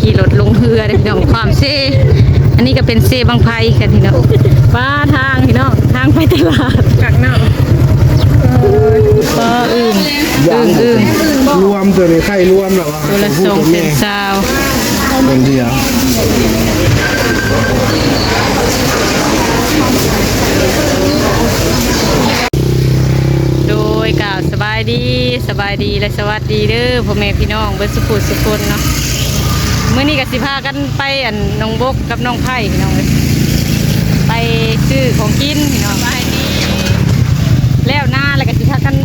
ຂີ່ລົດລົງເຮືອເດ້ພີ່ນ້ອງ ຂ້າມເຊ. ອັນນີ້ກໍເປັນເຊບັ້ງໄຟກັນພີ່ນ້ອງ. ປາທາງພີ່ນ້ອງ ທາງໄປຕະຫຼາດ ຄັກເນາະ. ເອີ ປາອຶ່ງ ອຶ່ງ ອຶ່ງ ລວມ ຕົວນີ້ໄຂ່ລວມແລ້ວວ່າ ຕົວລະສອງແສນຊາວ ຄົນດຽວ. ໂດຍ ກ່າວສະບາຍດີ ສະບາຍດີ ແລະ ສະຫວັດດີເດີພໍ່ແມ່ພີ່ນ້ອງເບິດສຸຜູ້ສຸຄົນເນາະ. ມື້ນີ້ກໍຊິພາກັນໄປອັນໜອງບົກກັບໜອງໄຜ່ພີ່ນ້ອງເອີຍ ໄປຊື້ຂອງກິນພີ່ນ້ອງ. ແລ້ວນາແລ້ວກໍຊິພາກັນ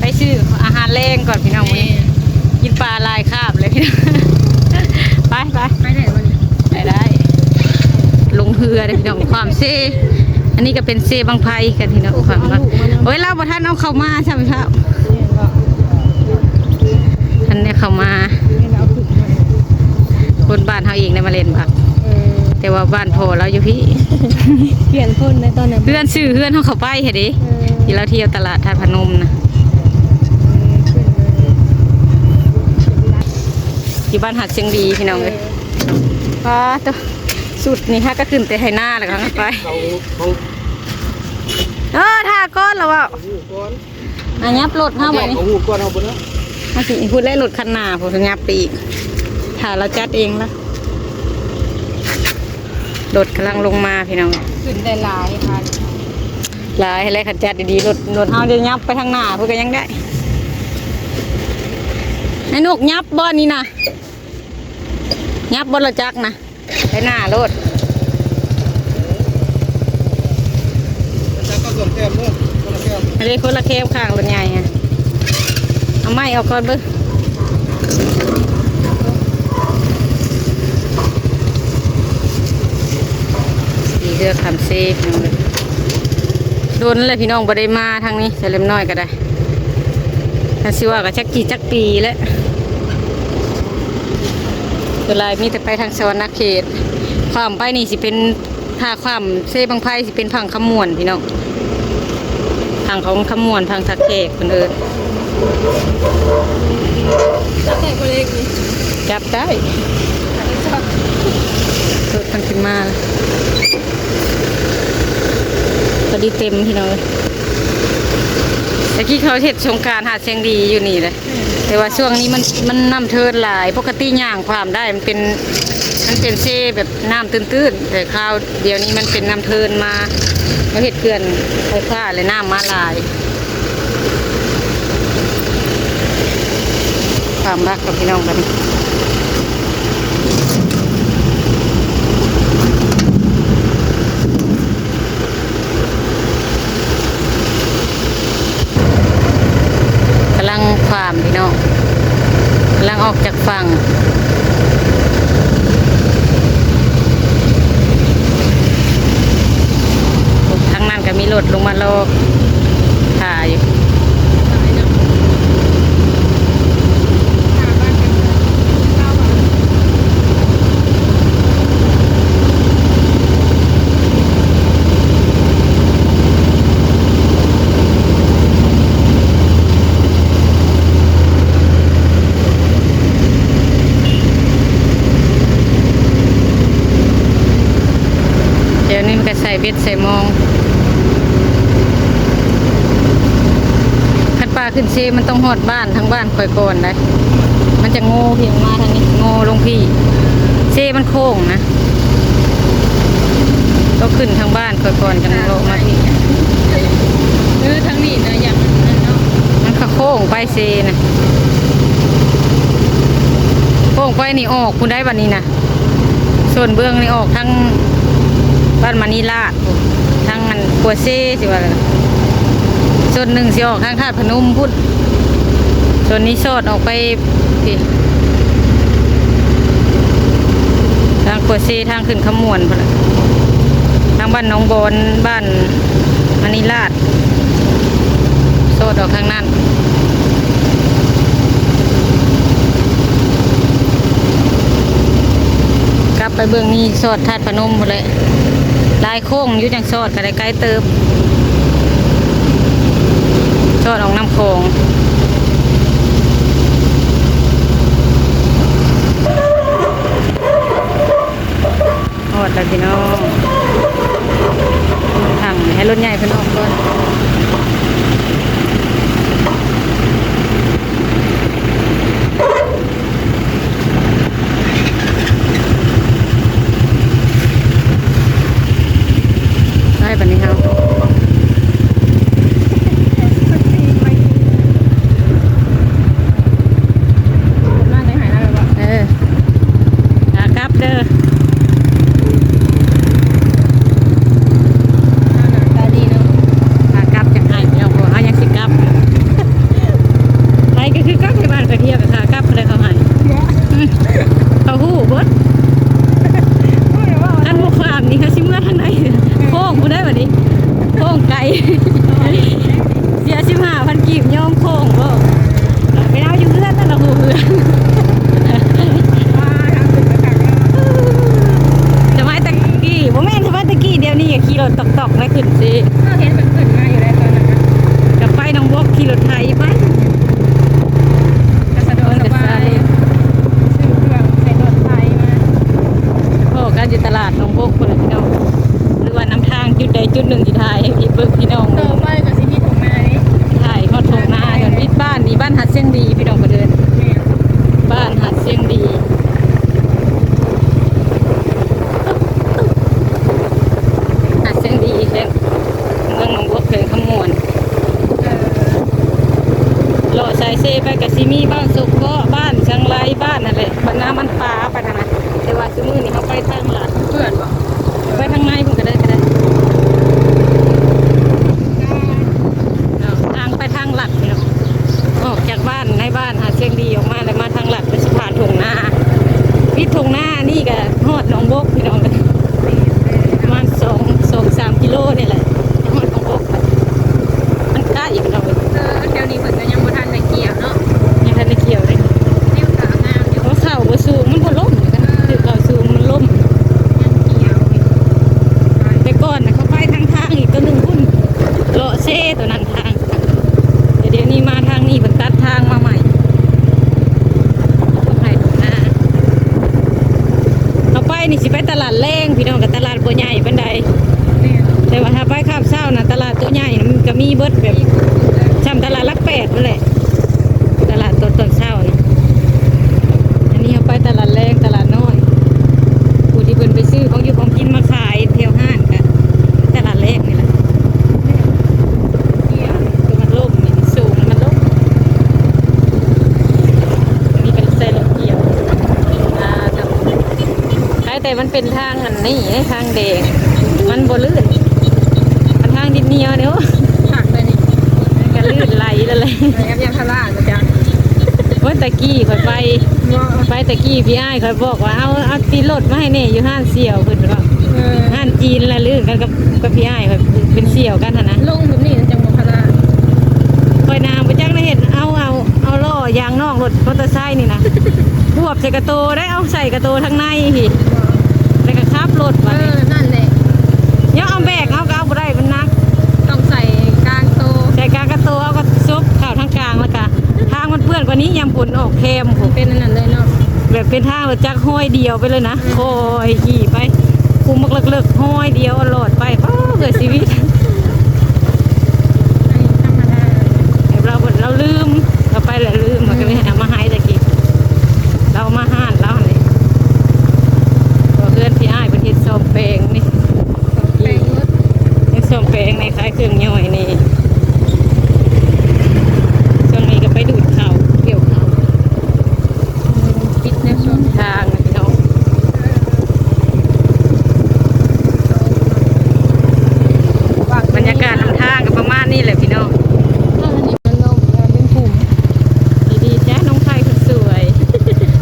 ໄປຊື້ອາຫານແລງກ່ອນພີ່ນ້ອງ. ມື້ນີ້ກິນປາຫຼາຍຄາບເລີຍພີ່ນ້ອງ. ໄປ ໄປ ໄປໄດ້ບໍ່ນີ້? ໄດ້ ໄດ້. ລົງເຮືອເດ້ພີ່ນ້ອງ ຂ້າມເຊ. ອັນນີ້ກໍເປັນເຊບັ້ງໄຟກັນພີ່ນ້ອງ ຂ້າມມາ. ໂອ້ຍ ລາວບໍ່ທັນເອົາເຂົ້າມາຊ້ຳເຈົ້າ. ແມ່ນບໍ່? ທັນໄດ້ເຂົ້າມາ. ແມ່ນ ເອົາຂຶ້ນມາ. ຄົນບ້ານເຮົາເອງໄດ້ມາເຫຼັ້ນບັກ. ເອີ ແຕ່ວ່າບ້ານພໍ່ລາວຢູ່ພີ້. ປ່ຽນຄົນໃນຕອນນັ້ນ ເຮືອນ ຊື່ເຮືອນເຮົາເຂົ້າໄປຫັ້ນເດ້. ເອີ ທີ່ລາວທ່ຽວຕະຫຼາດທາດພະນົມນະ. ເອີ ຢູ່ບ້ານຫາດຊຽງດີພີ່ນ້ອງເອີຍ. ເອີ ປາໂຕ ສຸດນີ້ຫາກໍຂຶ້ນແຕ່ໄຮ່ນາແລ້ວກໍໄປ. ເອີ ຖ້າກ່ອນລະເວົ້າ. ອ່ະ ຫຍັບລົດເຮົາບັດນີ້ ເອົາຮູບກ່ອນເຮົາເບິ່ງເນາະ. ເຮົາຊິພຸ້ນແຫຼະ ລົດຄັນໜ້າພຸ້ນ ຫຍັບໄປອີກ ຖ້າລາວຈັດເອງລະ. ລົດກຳລັງລົງມາພີ່ນ້ອງ. ຂຶ້ນໄດ້ຫຼາຍຄັນ ຫຼາຍແຫຼະ ຄັນຈັດດີໆ. ລົດ ລົດເຮົາຈະຫຍັບໄປທາງໜ້າພຸ້ນກໍຍັງໄດ້. ໄອ້ນົກ ຫຍັບບໍ່ນີ້ນະ? ຫຍັບບໍ່ລະຈັກນະ? ໄປໜ້າໂລດ. ອັນນີ້ຄົນລະແຄມຂ້າງລົດໃຫຍ່ຫັ້ນ. ເອົາໄມ້ອອກກ່ອນເບິ່ງ. ນີ້ເຮືອຂ້າມເຊພີ່ນ້ອງເອີຍ. ດົນແລ້ວພີ່ນ້ອງບໍ່ໄດ້ມາທາງນີ້ ສະເລັມນ້ອຍກໍໄດ້. ຖ້າຊິວ່າກໍຈັກກີ່ຈັກປີແລ້ວ ສ່ວນຫຼາຍມີແຕ່ໄປທາງສະຫວັນນະເຂດ. ຂ້າມໄປນີ້ຊິເປັນ ຖ້າຂ້າມເຊບັ້ງໄຟຊິເປັນຝັ່ງຄຳມ່ວນພີ່ນ້ອງ ຝັ່ງຂອງຄຳມ່ວນ ຝັ່ງທ່າແຂກເພິ່ນເອີ້ນ. ຈັບໄດ້ບໍ່ເລກນີ້? ຈັບໄດ້. ລົດຄັນຂຶ້ນມາ ພໍດີເຕັມພີ່ນ້ອງເອີຍ. ແຕ່ກີ້ເຂົາເຮັດສົງການຫາດແສງດີຢູ່ນີ້ແຫຼະ ແຕ່ວ່າຊ່ວງນີ້ມັນ ມັນນ້ຳເທີນຫຼາຍ. ປົກກະຕິຍ່າງຂ້າມໄດ້ ມັນເປັນ ມັນເປັນເຊແບບນ້ຳຕື້ນໆ ແຕ່ຄາວດຽວນີ້ມັນເປັນນ້ຳເທີນມາ ເຂົາເຮັດເຂື່ອນໄຟຟ້າ ແລະ ນ້ຳມາຫຼາຍ. ຄວາມຮັກກັບພີ່ນ້ອງບັດນີ້ ກຳລັງຂ້າມພີ່ນ້ອງ ກຳລັງອອກຈາກຝັ່ງ. ທາງນັ້ນກໍມີລົດລົງມາລໍຖ້າຢູ່. ແຖວນີ້ມັນກໍໃສ່ເບັດໃສ່ມອງ. ຄັນປາຂຶ້ນເຊມັນຕ້ອງຮອດບ້ານ ທາງບ້ານ ຂ້ອຍກ່ອນໄດ໋ ມັນຈະໂງ່ພີ້ອອກມາທາງນີ້ ໂງ່ລົງພີ້. ເຊມັນໂຄ້ງນະ ຕ້ອງຂຶ້ນທາງບ້ານຂ້ອຍກ່ອນ ຈັ່ງເລາະມາພີ້. ເອີ ທາງນີ້ນະ ຢ່າງນັ້ນເນາະ ມັນກໍໂຄ້ງໄປເຊນະ ໂຄ້ງໄປນີ້ອອກພຸ້ນໄດ໋ ບັດນີ້ນະ. ໂຊນເບື້ອງນີ້ອອກທາງບ້ານມະນີລາດ ທາງອັນຂົວເຊຊິວ່າແລ້ວ ໂຊນໜຶ່ງຊິອອກທາງທາດພະນົມພຸ້ນ ໂຊນນີ້ສອດອອກໄປພີ້ ທາງຂົວເຊ ທາງຂຶ້ນຄຳມ່ວນພຸ້ນລະ ທາງບ້ານໜອງບອນ ບ້ານມະນີລາດ ສອດອອກທາງນັ້ນ. ກັບໄປເບື້ອງນີ້ສອດທາດພະນົມພຸ້ນແຫຼະ ຫຼາຍໂຄ້ງຢູ່ ຈັ່ງສອດກໍໄດ້ໄກເຕີບ ສອດອອກນ້ຳຂອງ. ພີ່ນ້ອງ ທາງໃຫ້ລົດໃຫຍ່ເພິ່ນອອກກ່ອນ. ໄປບັດນີ້ເຮົາ ເອີ ຂາກັບເດີ ຂາກັບຈັ່ງໃຫ້ເນາະ ເພາະເຮົາຍັງຊິກັບ ໄປກໍຄືກັບ ໄປບ້ານໄປທ່ຽວກໍຂາກັບ ເຂົາໃຫ້ ເຂົາຮູ້ເບິດ ຄັນບໍ່ຂ້າມນີ້ເຂົາຊິເມືອທາງໃດ ໂຄ້ງພຸ້ນໃດ໋ບັດນີ້ ໂຄ້ງໄກ ເສຍສິບຫ້າພັນກີບ ຍອມໂຄ້ງບໍ່ ໄປເອົາຢູ່ເຮືອນນັ້ນລະ ຮູ້ເຮືອນ ສະໄໝຕະກີ້ ບໍ່ແມ່ນສະໄໝຕະກີ້ ດຽວນີ້ກໍຂີ່ລົດຕອກໆ ໄດ້ຂຶ້ນຊິ ເອີ ເຫັນເພິ່ນຂຶ້ນມາຢູ່ໃດ໋ຕອນນັ້ນນະ ກໍໄປໜອງບົກ ຂີ່ລົດໄຖໄປ ກໍສະດວກສະບາຍ ຊື້ເຄື່ອງໃສ່ລົດໄຖມາ ພໍ້ກັນຢູ່ຕະຫຼາດໜອງບົກພຸ້ນແຫຼະພີ່ນ້ອງ ຫຼືວ່ານຳທາງຈຸດໃດຈຸດໜຶ່ງທີ່ຖ່າຍໃຫ້ພີ່ເບິ່ງພີ່ນ້ອງເບິ່ງ ຕໍ່ໄປກໍຊິມີທົ່ງນາເດ້ ຖ່າຍຮອດທົ່ງນາ ຢູ່ຕິດບ້ານນີ້ ບ້ານຫາດຊຽງດີ ພີ່ນ້ອງກໍເດີນ ແມ່ນ ບ້ານຫາດຊຽງດີ ຫາດຊຽງດີແຂວງ ເມືອງໜອງບົກ ແຂວງຄຳມ່ວນ ເອີ ເລາະສາຍເຊໄປກໍຊິມີບ້ານສົງເຄາະ ບ້ານສັງໄລ ບ້ານນັ້ນແຫຼະ ບ້ານນາມັນປາ ໄປທາງນັ້ນ ແຕ່ວ່າ ມື້ນີ້ເຮົາໄປທາງລັດ ເພື່ອນບໍ່ ໄປທາງໃນພຸ້ນກໍໄດ້ ກໍໄດ້ ເນາະ ທາງໄປທາງລັດເນາະ ອອກຈາກບ້ານ ໃນບ້ານຫາດຊຽງດີອອກມາ ແລ້ວມາທາງລັດ ກໍຊິຜ່ານທົ່ງນາ ວິດທົ່ງນານີ້ກໍຮອດໜອງບົກພີ່ນ້ອງ ປະມານສອງ ສອງສາມກິໂລນີ້ແຫຼະ ຮອດໜອງບົກ ມັນໃກ້ພີ່ນ້ອງ ເອີ ແຖວນີ້ເພິ່ນກໍຍັງບໍ່ທັນໄດ້ກ່ຽວເນາະ ຍັງທັນໄດ້ກ່ຽວເດ້ ແນວ ເຂົາເຂົ້າບໍ່ສູງ ມັນບໍ່ລົ້ມ ເອີ ຖືກເຂົ້າສູງມັນລົ້ມ ຍັງກ່ຽວ ແຕ່ກ່ອນນະເຂົາໄປທາງທາງອີກຕົວໜຶ່ງພຸ້ນ ເລາະເຊຕົວນັ້ນທາງ ແຕ່ດຽວນີ້ມາທາງນີ້ເພິ່ນຕັດທາງມາໃໝ່ ເຂົາໄປນີ້ຊິໄປຕະຫຼາດແລງພີ່ນ້ອງ ກໍຕະຫຼາດບໍ່ໃຫຍ່ປານໃດ ແຕ່ວ່າຖ້າໄປຄາບເຊົ້ານະ ຕະຫຼາດຕົວໃຫຍ່ນະ ມັນກໍມີເບິດ ແບບຊ່ຳຕະຫຼາດຫຼັກແປດພຸ້ນແຫຼະ ຕະຫຼາດຕອນ ຕອນເຊົ້ານະ ອັນນີ້ເຮົາໄປຕະຫຼາດແລງ ຕະຫຼາດນ້ອຍ ຜູ້ທີ່ເພິ່ນໄປຊື້ຂອງຢູ່ຂອງກິນມາຂາຍແຖວຮ້ານກະຕະຫຼາດແລງນີ້ແຫຼະ ມັນລົ້ມນີ້ ມັນສູງ ມັນລົ້ມ ອັນນີ້ເປັນໃສ່ລົດກ່ຽວ ອ່າ ໄປ ແຕ່ມັນເປັນທາງອັນນີ້ເດ້ ທາງແດງ ມັນບໍ່ລື່ນ ມັນທາງດິນໜຽວນີ້ ໂອ້ ຄັກເລີຍນີ້ ມັນກໍລື່ນໄຫຼແລ້ວແຫຼະ ແມ່ນຢາງພາລາບໍ່ຈັກ ໂອ້ຍ ແຕ່ກີ້ຂ້ອຍໄປ ບໍ່ ໄປແຕ່ກີ້ ພີ່ອ້າຍຂ້ອຍບອກວ່າ ເອົາ ເອົາຕີນລົດມາໃຫ້ແດ່ ຢູ່ຮ້ານສ່ຽວເພິ່ນວ່າ ເອີ ຮ້ານຈີນລະລື່ນກັນກັບ ກັບພີ່ອ້າຍຂ້ອຍ ເປັນສ່ຽວກັນຫັ້ນນະ ລົງແບບນີ້ມັນຈັ່ງບໍ່ພາລາ ຂ້ອຍນະບໍ່ຈັກໄດ້ເຮັດ ເອົາ ເອົາ ເອົາລໍ້ຢາງນອກລົດມໍເຕີໄຊນີ້ນະ ຄວບໃສ່ກະໂຕໄດ້ ເອົາໃສ່ກະໂຕທາງໃນພີ້ ແລ້ວກໍຂັບລົດບາດນີ້ ເອີ ນັ້ນແຫຼະ ຍັງເອົາແບກເຮົາກໍເອົາບໍ່ໄດ້ ມັນໜັກ ຕ້ອງໃສ່ກາງໂຕ ໃສ່ກາງກະໂຕ ເອົາກະສົບເຂົ້າທາງກາງ ແລ້ວກໍທາງມັນເປື້ອນກວ່ານີ້ ຍາມຝົນອອກແຄມພຸ້ນ ເປັນອັນນັ້ນເລີຍເນາະ ແບບເປັນທາງລົດຈັກຮ້ອຍດຽວໄປເລີຍນະ ອືມ ຄ່ອຍຂີ່ໄປ ຂຸມບັກເລິກໆ ຮ້ອຍດຽວລອດໄປ ປ້າ ເພື່ອຊີວິດ ທຳມະດາ ແບບລາວ ລາວລືມ ລາວໄປແລ້ວລືມ ອືມ ມັນກໍເລີຍເອົາມາໃຫ້ແຕ່ກີ້ ລາວເອົາມາຮ້ານລາວຫັ້ນແຫຼະ ເພາະເຮືອນທີ່ອ້າຍເພິ່ນເຮັດສ້ອມແປງນີ້ ສ້ອມແປງເບິດ ເຮັດສ້ອມແປງໃນຂາຍເຄື່ອງຍ່ອຍນີ້ ຊ່ວງນີ້ກໍໄປດູດເຂົ້າ ກ່ຽວເຂົ້າ ປິດແນວຊົນທາງນະພີ່ນ້ອງ ບັນຍາກາດນຳທາງກໍປະມານນີ້ແຫຼະພີ່ນ້ອງ ເອີ ນີ້ມັນລົງ ເປັນຂຸມ ດີໆ ຈ້າ ນ້ອງໄພຄົນສວຍ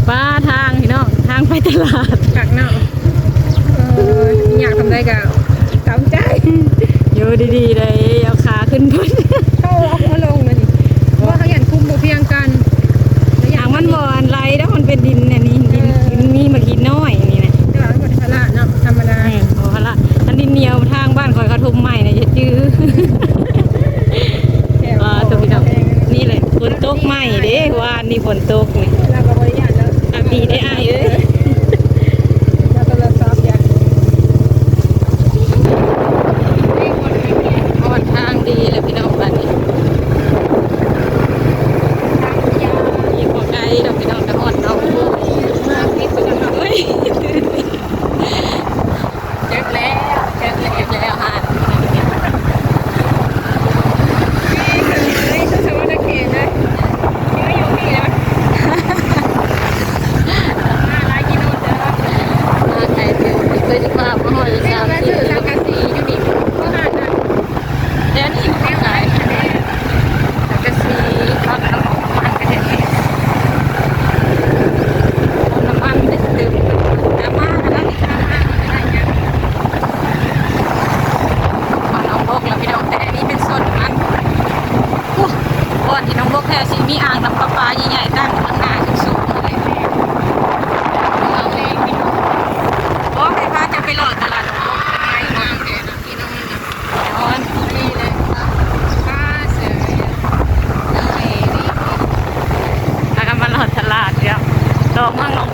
ປ້າ ທາງພີ່ນ້ອງ ທາງໄປຕະຫຼາດ ຄັກເນາະ ເອີ ຢາກທຳໃດກໍຕາມໃຈ ຢູ່ດີໆ ເດີ ເອົາຂາຂຶ້ນພຸ້ນ ເຮົາເອົາຫົວລົງເລີຍນີ້ ເພາະວ່າເຮົາຢ້ານຄຸມບໍ່ພຽງກັນ ທາງມັນບໍ່ອັນໄຫຼດອກ ມັນເປັນດິນອັນນີ້ ດິນ ເອີ ດິນມີໝາກຫີນນ້ອຍນີ້ນະ ແຕ່ວ່າມັນບໍ່ໄດ້ພາລະເນາະ ທຳມະດາ ເອີ ບໍ່ພາລະ ຄັນດິນໜຽວທາງບ້ານຂ້ອຍເຂົາຖົມໃໝ່ນະ ຈະຈື່ ແຖວ ອ່າ ຕົວພີ່ນ້ອງ ນີ້ແຫຼະ ຝົນຕົກໃໝ່ເດ້ ວານນີ້ຝົນຕົກນີ້ ລາວກໍບໍ່ໄດ້ຢ້ານເນາະ ອາ ດີເດ້ອ້າຍເອີຍ ລາວກໍລະຊອບຢາກ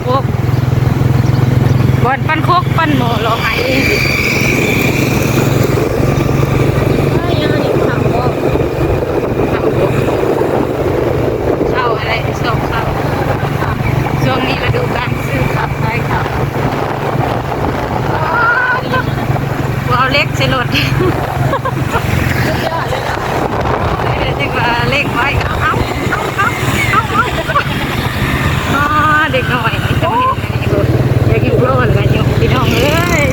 ໂຄກ ບ່ອນປັ່ນໂຄກປັ່ນໝໍ້ເລາະໄຮ່. ເອີ ອັນນີ້ເຂົ້າບໍ່? ເຂົ້າບໍ່? ເຂົ້າອະໄລ ຊອກເຂົ້າ. ຊ່ວງນີ້ລະດູການຊື້ເຂົ້າ ຂາຍເຂົ້າ. ບໍ່ເອົາເຫຼັກໃສ່ລົດ. ຈັ່ງວ່າເຫຼັກໄວ້. ເອົາ ເອົາ ເອົາ ເອົາ ເອົາ ອໍ ເດັກນ້ອຍນີ້ຕ້ອງເຮັດອັນນີ້ໂລດ. ຢາກຢູ່ໂລດລະຢູ່ ພີ່ນ້ອງເອີຍ.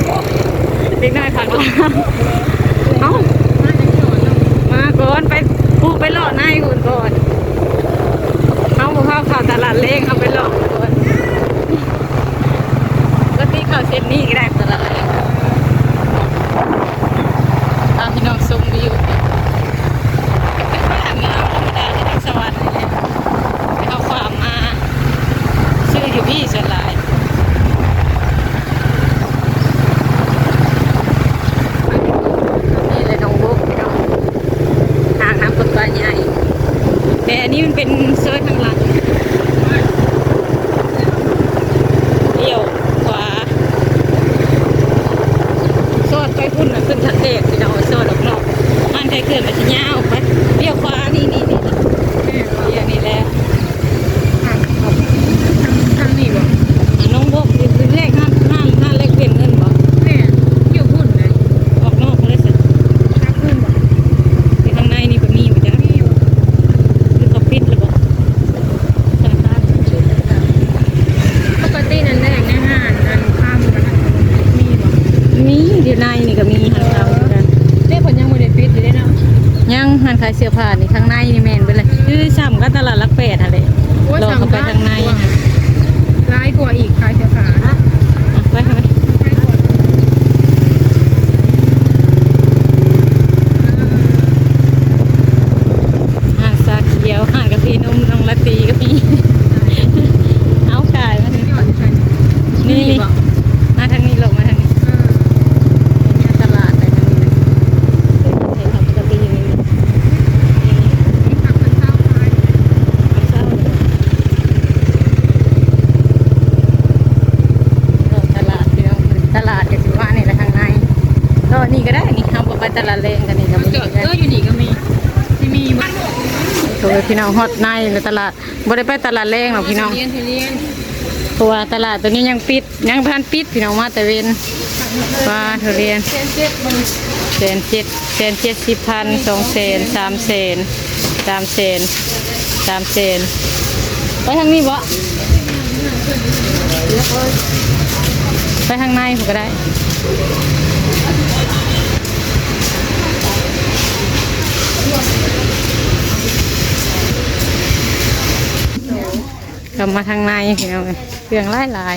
ເດັກນ້ອຍພັກຫຼັງ. ເອົ້າ ມາກ່ອນ ໄປ ຜູ້ໄປເລາະໃນພຸ້ນກ່ອນ. ເຮົາບໍ່ພາເຂົ້າຕະຫຼາດແລງ ເຮົາໄປເລາະກ່ອນ. ປົກກະຕິເຂົ້າເສັ້ນນີ້ກໍໄດ້ຕະຫຼາດແລງ. ພາພີ່ນ້ອງຊົມວິວ. ເປັນຕະຫຼາດງາມທຳມະດາທີ່ທາງສະຫວັນນີ້ແຫຼະ. ແຕ່ເຮົາຂ້າມມາຊື້ຢູ່ພີ້ສ່ວນຫຼາຍ. ນີ້ແຫຼະໜອງບົກພີ່ນ້ອງ ອ່າງນ້ຳປະປາໃຫຍ່ ແຕ່ອັນນີ້ມັນເປັນຊອຍທາງຫຼັງ. ລ້ຽວຂວາ ສອດໄປພຸ້ນນະ ຂຶ້ນທາງແດດພີ່ນ້ອງ ສອດອອກນອກ ຮ້ານຂາຍເຄື່ອງກໍຊິຍາວໄປ. ລ້ຽວຂວາ ນີ້ ນີ້ ນີ້ ນີ້ ເອີ ລ້ຽວນີ້ແຫຼະ. ທາງ ທາງ ທາງນີ້ບໍ່? ໜອງບົກ ຢູ່ແລກຮ້ານ ຮ້ານ ຮ້ານແລກປ່ຽນເງິນບໍ່? ແມ່ນ ຢູ່ພຸ້ນນະ ອອກນອກເລີຍຊະ. ທາງອື່ນບໍ່? ຢູ່ທາງໃນນີ້ກໍມີບໍ່ຈັກ? ມີຢູ່ ຫຼືເຂົາປິດແລ້ວບໍ່? ທະນາຄານ ປົກກະຕິນັ້ນແຫຼະ ໃນຮ້ານ ຮ້ານຄ້າ ມີບໍ່? ມີ ຢູ່ໃນນີ້ກໍມີ ຮ້ານຄ້າຄືກັນ. ເດ້ ເພິ່ນຍັງບໍ່ໄດ້ປິດຢູ່ເດ້ເນາະ. ຍັງ ຮ້ານຂາຍເສື້ອຜ້ານີ້ ທາງໃນນີ້ແມ່ນເບິດເລີຍ ຄືສ່ຳກັບຕະຫຼາດຫຼັກແປດຫັ້ນແຫຼະ. ໂອ້ຍ ລອງເຂົ້າໄປທາງໃນ ຫຼາຍກວ່າອີກ ຂາຍເສື້ອຜ້າ. ໄປ ໄປ ຮ້ານຊາຂຽວ ຮ້ານກາເຟນົມ ນ້ອງລາຕີກໍມີ. ເອົາ ກາຍມາ ນີ້ ນີ້ ນີ້ ນີ້ບໍ່? ມາທາງນີ້ ລົງມາທາງນີ້. ເອີ ມາຕະຫຼາດໄປທາງນີ້ນະ. ເອີ ເຫັນເຂົາປົກກະຕິຢູ່ນີ້ ນີ້ ນີ້ ນີ້ ເຂົາເຈົ້າຂາຍ ເຂົາເຈົ້າ ເລາະຕະຫຼາດພີ່ນ້ອງ. ຕະຫຼາດກໍຊິປະມານນີ້ແຫຼະ ທາງໃນ ເລາະນີ້ກໍໄດ້ນີ້. ເຮົາບໍ່ໄປຕະຫຼາດແລງກັນນີ້ກໍມີ. ເອີ ຢູ່ນີ້ກໍມີ ຊິມີຢູ່. ໂອ້ຍ ພີ່ນ້ອງ ຮອດໃນແລ້ວຕະຫຼາດ. ບໍ່ໄດ້ໄປຕະຫຼາດແລງດອກພີ່ນ້ອງ ທຸລຽນ ທຸລຽນ ເພາະວ່າຕະຫຼາດໂຕນີ້ຍັງປິດ ຍັງບໍ່ທັນປິດພີ່ນ້ອງ ມາແຕ່ເວັນ. ປາ ທຸລຽນ ແສນເຈັດ ແສນເຈັດ ແສນເຈັດສິບພັນ ສອງແສນ ສາມແສນ ສາມແສນ ສາມແສນ. ໄປທາງນີ້ບໍ່? ໄປທາງໃນພຸ້ນກໍໄດ້. ເຂົ້າມາທາງໃນພີ່ນ້ອງເອີຍ ເຄື່ອງຫຼາຍ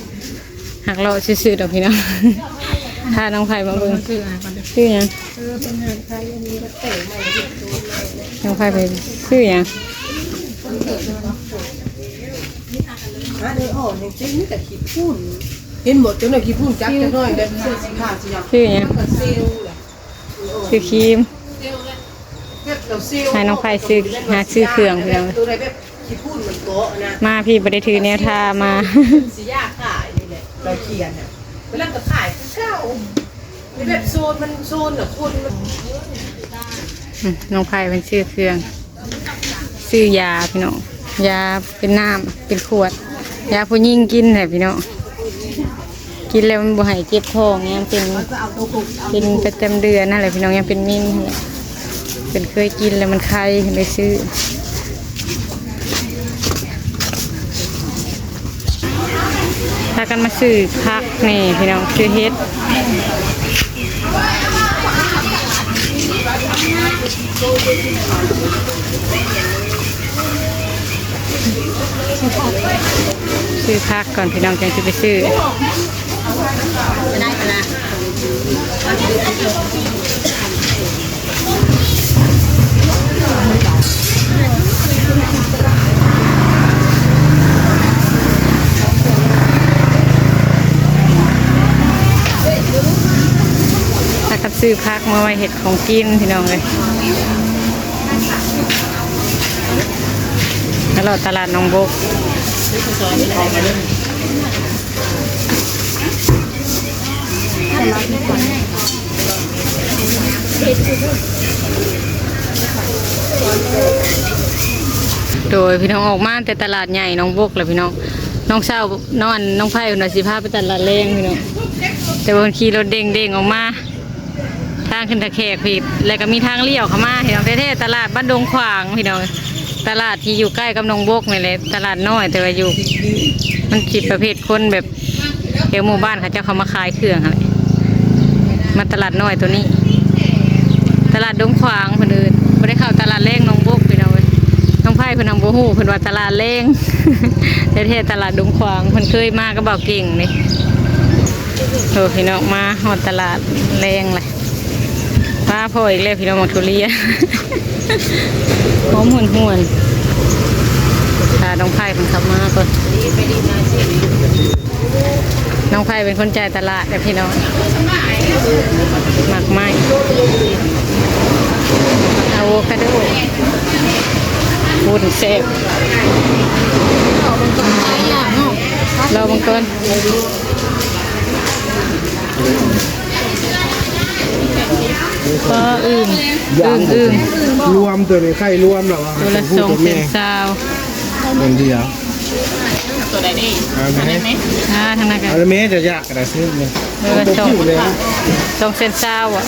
ໆ. ຫາກເລາະຊື່ໆດອກພີ່ນ້ອງ ພານ້ອງໄພມາເບິ່ງ. ຊື້ຫຍັງ? ນ້ອງໄພໄປຊື້ຫຍັງ? ເຫັນບໍ່ ເຈົ້າໜ້າຂີ້ຝຸ່ນຈັບຈັກໜ້ອຍ ແບບເສື້ອສີຂາວສີດຳ ຊື້ຫຍັງ? ຊື້ຄຣີມ. ໃຫ້ນ້ອງໄພຊື້ ຫາຊື້ເຄື່ອງພີ່ນ້ອງ. ມາພີ້ບໍ່ໄດ້ຖືແນວທາມາ. ອືມ ນ້ອງໄພເພິ່ນຊື້ເຄື່ອງ ຊື້ຢາພີ່ນ້ອງ ຢາເປັນນ້ຳ ເປັນຂວດ ຢາຜູ້ຍິງກິນແຫຼະພີ່ນ້ອງ. ກິນແລ້ວມັນບໍ່ໃຫ້ເຈັບທ້ອງຫຍັງ ເປັນ ເປັນປະຈຳເດືອນຫັ້ນແຫຼະພີ່ນ້ອງ ຍັງເປັນເມັນຫັ້ນແຫຼະ. ເພິ່ນເຄີຍກິນແລ້ວມັນໄຄ ເພິ່ນໄດ້ຊື້. ພາກັນມາຊື້ຜັກນີ້ພີ່ນ້ອງ ຊື້ເຫັດ ຊື້ຜັກກ່ອນພີ່ນ້ອງ ຈັ່ງຊິໄປຊື້. ພາກັນຊື້ຜັກມາໄວ້ເຮັດຂອງກິນພີ່ນ້ອງເອີຍ. ມາເລາະຕະຫຼາດໜອງບົກ. ໂດຍ ພີ່ນ້ອງ ອອກມາແຕ່ຕະຫຼາດໃຫຍ່ໜອງບົກແລ້ວ ພີ່ນ້ອງ. ນ້ອງສາວ ນ້ອງ ອັນ ນ້ອງໄພເພິ່ນວ່າຊິພາໄປຕະຫຼາດແລງ ພີ່ນ້ອງ, ແຕ່ວ່າເພິ່ນຂີ່ລົດເດ້ງໆອອກມາ ທາງຂຶ້ນທ່າແຂກພີ້ ແລ້ວກໍມີທາງລ້ຽວເຂົ້າມາ ພີ່ນ້ອງ. ແທ້ໆ ຕະຫຼາດບ້ານດົງຂວາງ ພີ່ນ້ອງ, ຕະຫຼາດທີ່ຢູ່ໃກ້ກັບໜອງບົກນີ້ແຫຼະ, ຕະຫຼາດນ້ອຍ ແຕ່ວ່າຢູ່ ມັນຊິປະເພດ ຄົນແບບແຖວໝູ່ບ້ານເຂົາເຈົ້າເຂົ້າມາຂາຍເຄື່ອງຫັ້ນແຫຼະ. ມາຕະຫຼາດນ້ອຍໂຕນີ້ ຕະຫຼາດດົງຂວາງເພິ່ນເອີ້ນ, ບໍ່ໄດ້ເຂົ້າຕະຫຼາດແລງໜອງບົກ ພີ່ນ້ອງເອີຍ. ນ້ອງໄພເພິ່ນຍັງບໍ່ຮູ້ ເພິ່ນວ່າຕະຫຼາດແລງ ແທ້ໆ ຕະຫຼາດດົງຂວາງ. ເພິ່ນເຄີຍມາກັບບ່າວເກັ່ງເດ້. ໂອ້ ພີ່ນ້ອງ ມາຮອດຕະຫຼາດແລງແລ້ວ. ປາພໍ້ອີກແລ້ວ ພີ່ນ້ອງ, ໝາກທຸລຽນ ຫອມຫວນໆ. ຖ້ານ້ອງໄພເພິ່ນເຂົ້າມາກ່ອນ. ນ້ອງໄພເປັນຄົນຈ່າຍຕະຫຼາດເດີ້ ພີ່ນ້ອງ. ໝາກໄມ້ ອາໂວຄາໂດ ວຸ້ນແຊບ. ລອເບິ່ງກ່ອນ. ກໍອຶ່ງ ອຶ່ງ ອຶ່ງ ລວມໂຕນີ້ ໄຂ່ລວມແລ້ວວ່າ ໂຕລະສອງແສນຊາວ ອັນດຽວ. ໂຕໃດເດ້? ອັນນັ້ນແມ່ ອ່າ ທາງນັ້ນກໍ ອັນແມ່ຈະຢາກກະດາຍຊື້ນີ້ ໂຕລະສອງ ສອງແສນຊາວ ອ່ະ.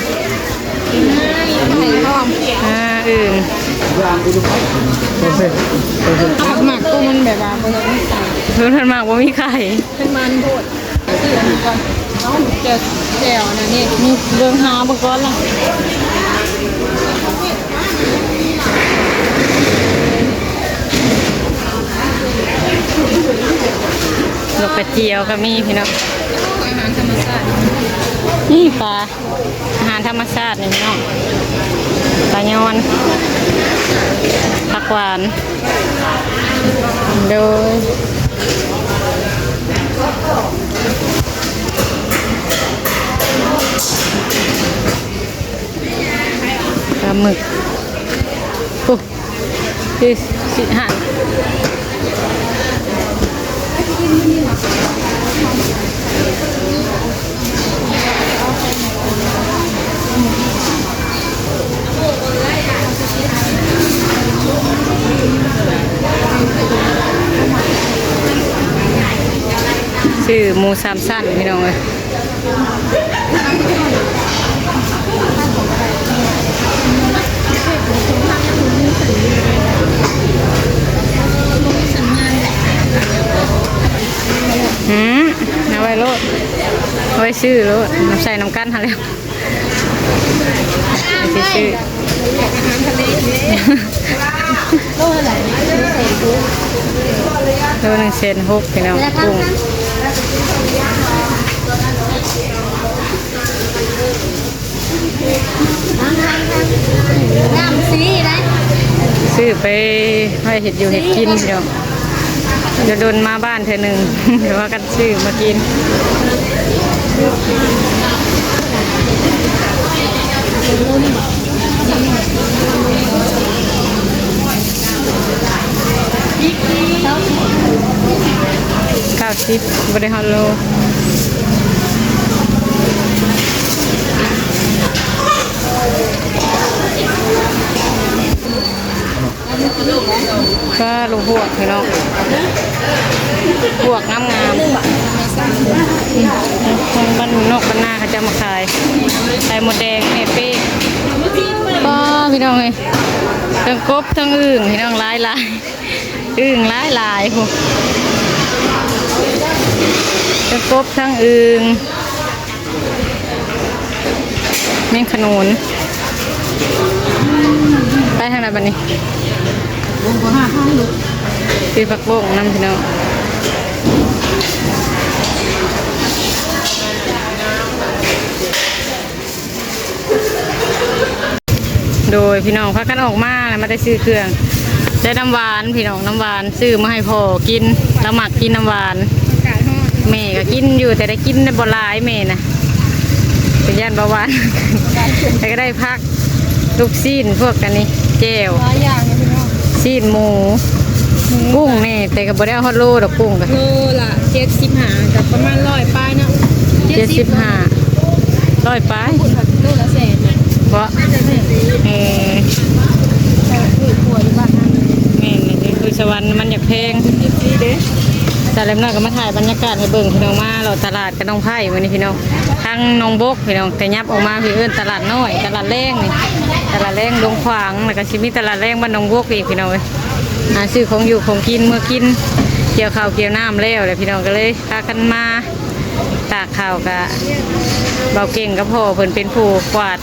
ອ່າ ອຶ່ງ ເພິ່ນມັກໂຕມັນແບບວ່າບໍ່ມີໄຂ່ ເພິ່ນມັກບໍ່ມີໄຂ່ ເພິ່ນມັນໂພດ. ຊື້ອັນນີ້ກ່ອນ ເອົາແຈ່ວ ແຈ່ວອັນນັ້ນນີ້ ເບິ່ງຫາເບິ່ງກ່ອນລະ. ດອກກະຈຽວກໍມີ ພີ່ນ້ອງ. ອາຫານທຳມະຊາດ ນີ້ປາ ອາຫານທຳມະຊາດນີ້ ພີ່ນ້ອງ, ປາຍອນ ຜັກຫວານ. ໂດຍ ປາໝຶກ ໂອ້ ຊິ ຊິຫັ້ນ. ຊື້ໝູສາມຊັ້ນ ພີ່ນ້ອງເອີຍ. ອືມ ເອົາໄວ້ໂລດ ເອົາໄວ້ຊື້ໂລດ ໃສ່ນຳກັນຫັ້ນແຫຼະ ຊິຊື້. ໂລເທົ່າໃດ? ໂລໜຶ່ງແສນຫົກ ພີ່ນ້ອງ ກຸ້ງ. ນ້ຳຊີໄດ໋ ຊື້ໄປໄວ້ເຮັດຢູ່ເຮັດກິນ ພີ່ນ້ອງ. ດົນໆມາບ້ານເທື່ອໜຶ່ງ ແຕ່ວ່າກັນຊື້ມາກິນ. ເກົ້າສິບ ບໍ່ໄດ້ຮອດໂລ. ປ້າ ລູກຮວກ ພີ່ນ້ອງ ຮວກງາມໆ ທາງບ້ານນອກບ້ານນາເຂົາເຈົ້າມາຂາຍ ໄຂ່ມົດແດງ ແມ່ເປ້ ປ້າ ພີ່ນ້ອງເອີຍ ທັງກົບທັງອຶ່ງ ພີ່ນ້ອງ ຫຼາຍໆ ອຶ່ງຫຼາຍໆ ພຸ້ນ ທັງກົບທັງອຶ່ງ ແມງຂະໜູນ. ໄປທາງໃດບັດນີ້? ຊື້ຜັກບົ້ງນຳ ພີ່ນ້ອງ. ໂດຍ ພີ່ນ້ອງ ພາກັນອອກມາແລ້ວ ມາແຕ່ຊື້ເຄື່ອງ ໄດ້ນ້ຳຫວານ ພີ່ນ້ອງ ນ້ຳຫວານ ຊື້ມາໃຫ້ພໍ່ກິນ ລາວມັກກິນນ້ຳຫວານ. ອາກາດຮ້ອນ ແມ່ກໍກິນຢູ່ ແຕ່ໄດ້ກິນໄດ້ບໍ່ຫຼາຍ ແມ່ນະ ເປັນຢ້ານເບົາຫວານ. ແລ້ວກໍໄດ້ຜັກ ລູກຊີ້ນ ພວກອັນນີ້ ແຈ່ວ ຫຼາຍຢ່າງຢູ່ ພີ່ນ້ອງ ຊີ້ນໝູ ໝູ ກຸ້ງແນ່ ແຕ່ກໍບໍ່ໄດ້ເອົາຮອດໂລດອກ ກຸ້ງກໍ ໂລລະເຈັດສິບຫ້າ ກໍປະມານຮ້ອຍປາຍເນາະ ເຈັດສິບຫ້າ ຮ້ອຍປາຍ ໂລລະແສນນະ. ເກາະ ເອີ ແມ່ນ ຢູ່ສະຫວັນມັນຢາກແພງ. ສາວແຫຼມນ້ອຍກໍມາຖ່າຍບັນຍາກາດໃຫ້ເບິ່ງ ພີ່ນ້ອງ. ມາເລາະຕະຫຼາດກັບນ້ອງໄພ້ມື້ນີ້ ພີ່ນ້ອງ ທາງໜອງບົກ ພີ່ນ້ອງ. ແຕ່ຫຍັບອອກມາ ເພິ່ນເອີ້ນຕະຫຼາດນ້ອຍ ຕະຫຼາດແລງນີ້ ຕະຫຼາດແລງດວງຂວາງ ແລ້ວກໍຊິມີຕະຫຼາດແລງບ້ານໜອງບົກອີກ ພີ່ນ້ອງເອີຍ. ຫາຊື້ຂອງຢູ່ຂອງກິນເມືອກິນ ກ່ຽວເຂົ້າກ່ຽວນ້ຳແລ້ວແຫຼະ ພີ່ນ້ອງ ກໍເລີຍພາກັນມາຕາກເຂົ້າ. ກະເບົາເກັ່ງກັບພໍ່ເພິ່ນເປັນຜູ້ກວາດ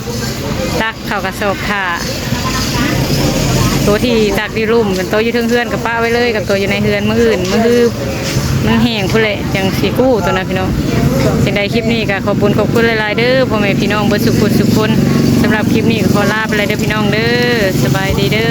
ຕັກ ເຂົ້າກະສອບຖ້າ ໂຕທີ່ຕັກຢູ່ລຸ່ມ ໂຕຢູ່ເທິງເຮືອນກໍປະໄວ້ເລີຍ ກັບໂຕຢູ່ໃນເຮືອນ ມື້ອື່ນ ມື້ຮືມັນແຫ້ງພຸ້ນແຫຼະ ຈັ່ງຊິກູ້ໂຕນັ້ນ ພີ່ນ້ອງ. ຈັ່ງໃດຄລິບນີ້ກໍຂອບບຸນຂອບຄຸນຫຼາຍໆເດີ ພໍ່ແມ່ພີ່ນ້ອງເບິດສຸກຄົນສຸກຄົນ. ສຳລັບຄລິບນີ້ກໍຂໍລາໄປແລ້ວເດີ ພີ່ນ້ອງເດີ. ສະບາຍດີເດີ.